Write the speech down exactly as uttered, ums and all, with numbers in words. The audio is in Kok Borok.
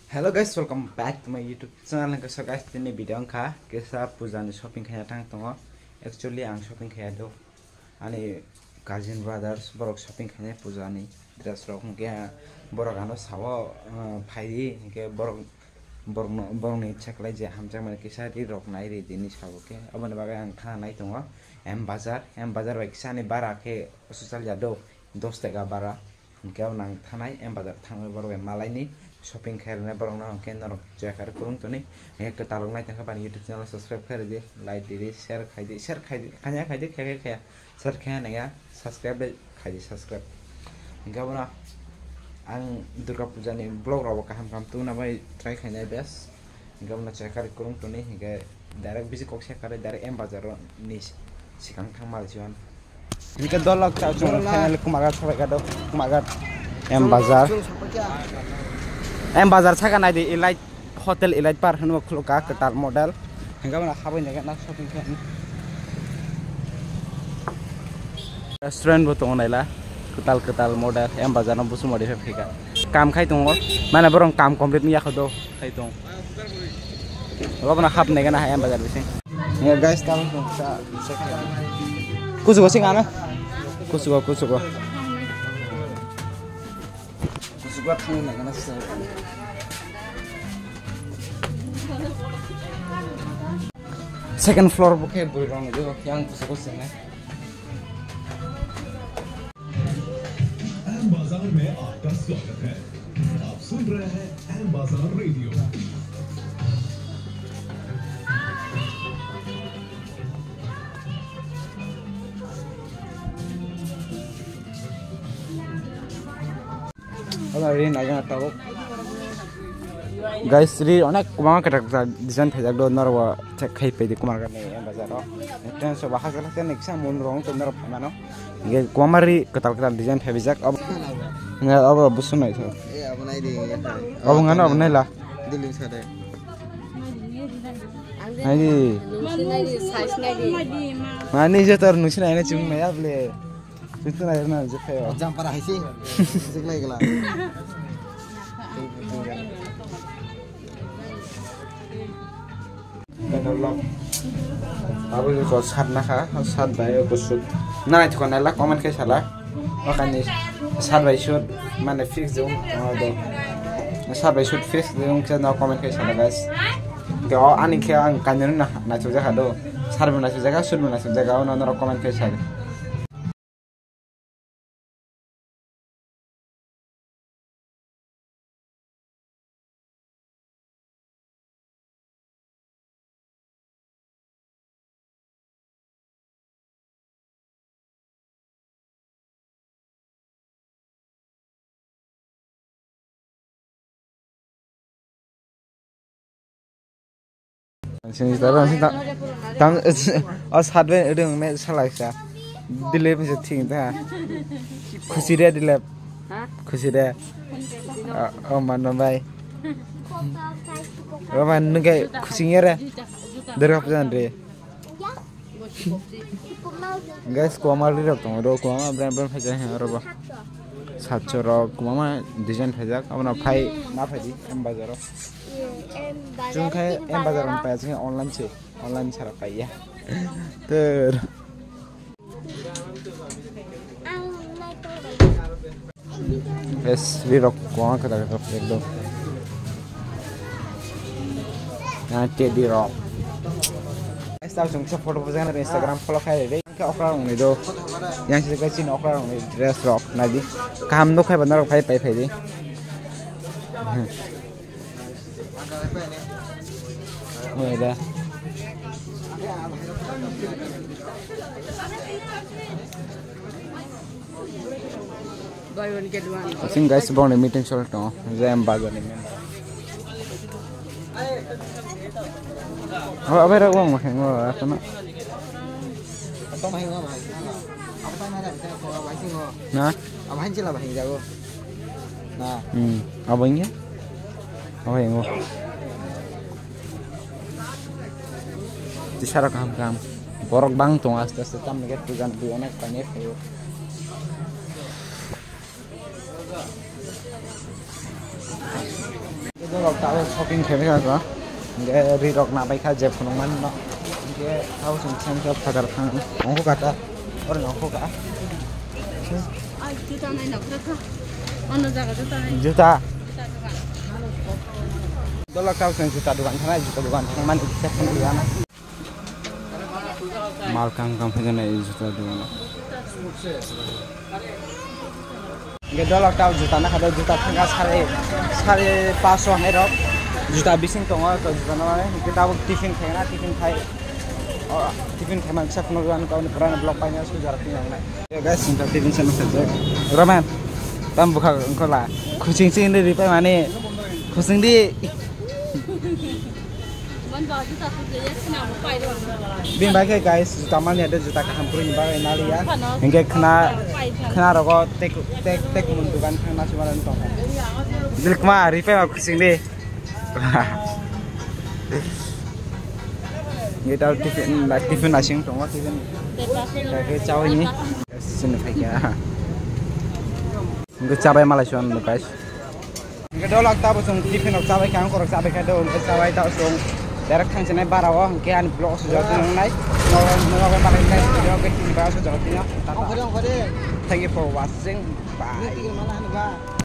Hello guys, welcome back to my YouTube channel. Hingke so guys, tini video wngkha kesa puja ni shopping khaina thang tongo. Actually ang shopping khaiya do, ani cousin brothers borok shopping khainai puja ni dress rok, hingke borok ano sao, ah, phaidi, hingke borok, borok no, borok ni cheklai je hamjakmani kisa ri rok nai ri dini sao khe, aboni bagwi ang thana nai tongo M Bazar. M Bazar bai kisa ani bara khe social ya do, dos taka bara. Hingke o nang thanai M Bazar thangwi borok bai malaini shopping khairoknai borokno hingke norok chekar kwrwng toni. Hingke kwtal rok nai tongkha bani YouTube channel subscribe khairidi, like didi, share khaidi, share khaidi, khanya khaidi, khaya khaya, share khaya nangya, subscribe bai khaidi, subscribe. Hingke abono ang Durga Puja ni vlog rok bo kaham kaham tubuna bai try khainai best. Hingke bono chekar kwrwng toni, hingke direct bisi kok sekar direct M Bazar ni sikang thang mal siwan. Hingke dolok cha chung final Kumarghat sabai ka do, Kumarghat M Bazar. M Bazar saka nai di Elite Hotel Elite Park hinwi khulukha kwtal model. Hingke bono habwi nai na shopping khe. Restaurant bo tongo naila, kwtal kwtal model, M Bazar no busumari phaikha. Kam khai tongo, mane borok kam complete wngya kho do, khai tong. Obo no hap nai gana M Bazar bising. Ya guys, tamo tong sa, sa. Kusugo sing ana. Kusugo, kusugo. Kusugo thang nai gana sa. Second floor bo khe bwrwi rok ni do, yang kusugo sing nai. M Bazar में आपका स्वागत है। आप सुन रहे हैं M Bazar Radio। Ri naina tabuk. Guys, ri onek kwbangma kwtal kwtal design phaijak do, norok bo check khai paidi Kumarghat ni bazar o. Ten so bahai kwtal kwtal ni kisa mun rong tei norok phaimano. Hingke kwbangma ri kwtal kwtal design phaibijak. Obo, hingke obo busum naithok. Obo ngano obo naila. Dili sade. Naidi. Mani je tor nusi naina chumung naiya ble. Itu na irna je khayo. Jampara hai si. Jik lai gala. Abo je ko sat na kha, sat bai ko sut. Na thikon la comment khai sala. Okani sat bai sut mane fix jong do. Sat bai sut fix jong khe no comment khai sala guys. Ke o ani khe ang kanjani na na chuja kha do. Sat bai na chuja kha, sut bai na chuja kha, ono no comment khai sala. Sini tahu sini tak tam. Oh, sadwe udah ngene salah sa. Dilep bisa ting ta. Khusi dia dilep. Khusi dia. Oh, mana bai. Roman nungke khusi ngere. Derap jan re. Guys, kwbangma rirok tongo, ro kwbangma brand brand phaijak hwnwi oro bo. Satso rok kwbangma design phaijak, abono phai ma phaidi M Bazar o. Chwng khe M Bazar o paiya, chwng online se, online sara paiya. Ter. Guys, rirok kwbangma kwtal kwtal ekdom. Ah, teddy rok. Guys, tao chwng kisa photo bujak nai Instagram follow khai rw di. Khe okra rok ni do. Yang sini guys, chini okra rok ni dress rok nai di. Kaham nuk khai ba norok phai pai phai di. Oi da. Buy one get one. Asing guys, bong ni meeting sol tongo. Jai M Bazar ni member. Oh, abai rok bong makhai ngo ato na. Ato makhai ngo bai. Ato makhai bai ko bai singo. Na? Abai hanchi la bai jago. Na. Hmm, abai nge? Abai ngo. Tisara kaham kaham. Borok bang tong aste aste tamni khe puja ni onek paine phaio. Rok tabuk shopping khaimani kha. Hingke ri rok nabai kha je phunuk mani no. Hingke tabo chwng sengkhe phatar thang. Ongkho kata. Oro ongkho ka. Ai, juta nai na, kha, kha. Ano jaga juta nai. Juta. Juta dukan. Dolok tabo chwng juta dukan thang, juta dukan thang mani kisa phunuk dukan. Mal kam kam phai jana juta dukan. Hingke dolok tabo juta nakha do, juta thangkha sare, sare paso hinwi rok. Juta bising tongo, to juta no mane, hingke tabuk tiffin khaina, tiffin khai, o, tiffin khaimani kisa phunuk rw ani, purana vlog paina sujar twi nangnai. Hey guys, hingke tiffin se nukha je. Roman, tam bukha wngkha la. Khusing sing di ripai mani, khusing di. Bini bai khe guys, juta mani ade juta kaham puri ni bagwi naliya. Hingke khna, khna rogo tek, tek, tek mun dukan khna sumara tong. Dilkma ripe ma khusing de. Ngi tau tiffin, tiffin asing tongo tiffin. Khe chawi ni. Sini phai kya. Hingke chabai malai suan guys. Hingke dolok tabo chwng tiffin rok chabai kha, ang korok chabai kha do, hingke chabai tabo chwng direct thang chinai bara o, hingke ani vlog o sujak tong nai. Nogo, nogo malai nai, video ke tin bara sujak tong nai. Thank you for watching. Bye.